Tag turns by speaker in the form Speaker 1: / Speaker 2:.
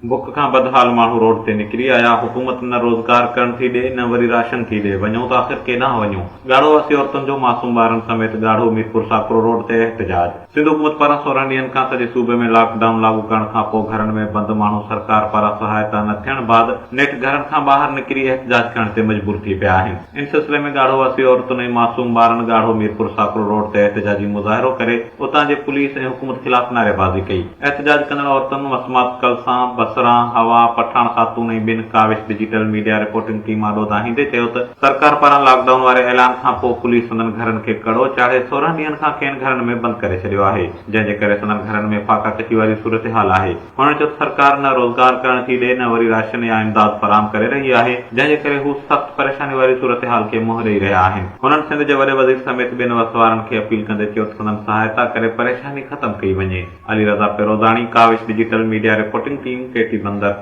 Speaker 1: بک کان بدحال ماڻهو روڊ تي نڪري آيا، حڪومت نه روزگار ڪرڻ ٿي ڏي نه وري راشن ٿي ڏي، وڃون ته آخر ڪيڏانهن وڃون؟ ڳاڙهو واسي عورتن جو معصوم ٻارن سميت ڳاڙهو ميرپورساڪرو روڊ تي احتجاج. سنڌ حڪومت پاران 16 ڏينهن کان سڄي صوبي ۾ لاڪ ڊائون لاڳو ڪرڻ کانپوء گهرن ۾ بند ماڻهو سرڪار پاران سهائتا نه ٿيڻ بعد نيٺ گهرن کان ٻاهر نڪري احتجاج ڪرڻ تي مجبور ٿي پيا آهن. ان سلسلي ۾ ڳاڙهو واسي عورتن ۽ معصوم ٻارن ڳاڙهو ميرپورساڪرو روڊ تي احتجاجي مظاهرو ڪري اتان جي پوليس ۽ حڪومت خلاف نعريبازي ڪئي. احتجاج ڪندڙ عورتن مسمات ڪلسان، بصران، حوا، پٺاڻ خاتون ۽ ٻين Kawish digital media reporting team آڏو دانهيندي چيو ته سرڪار پاران لاڪ ڊائون واري اعلان کان پوء پوليس سندن گهرن کي ڪڙو چاڙهي 16 ڏينهن کان کين گهرن ۾ بند ڪري ڇڏيو آهي جنهن جي ڪري سندن گهرن ۾ فاقا ڪشي واري صورتحال آهي. هنن چيو ته سرڪار نه روزگار ڪرڻ ٿي ڏي نه وري راشن يا امداد فراهم ڪري رهي آهي جنهن جي ڪري هو سخت پريشاني واري صورتحال کي منهن ڏئي رهيا آهن. هنن سنڌ جي وڏي وزير سميت ٻين وس وارن کي اپيل ڪندي چيو ته سندن سهائتا ڪري پريشاني ختم ڪئي وڃي. Ali Raza Pirozani, Kawish digital media reporting team, Keti Bandar.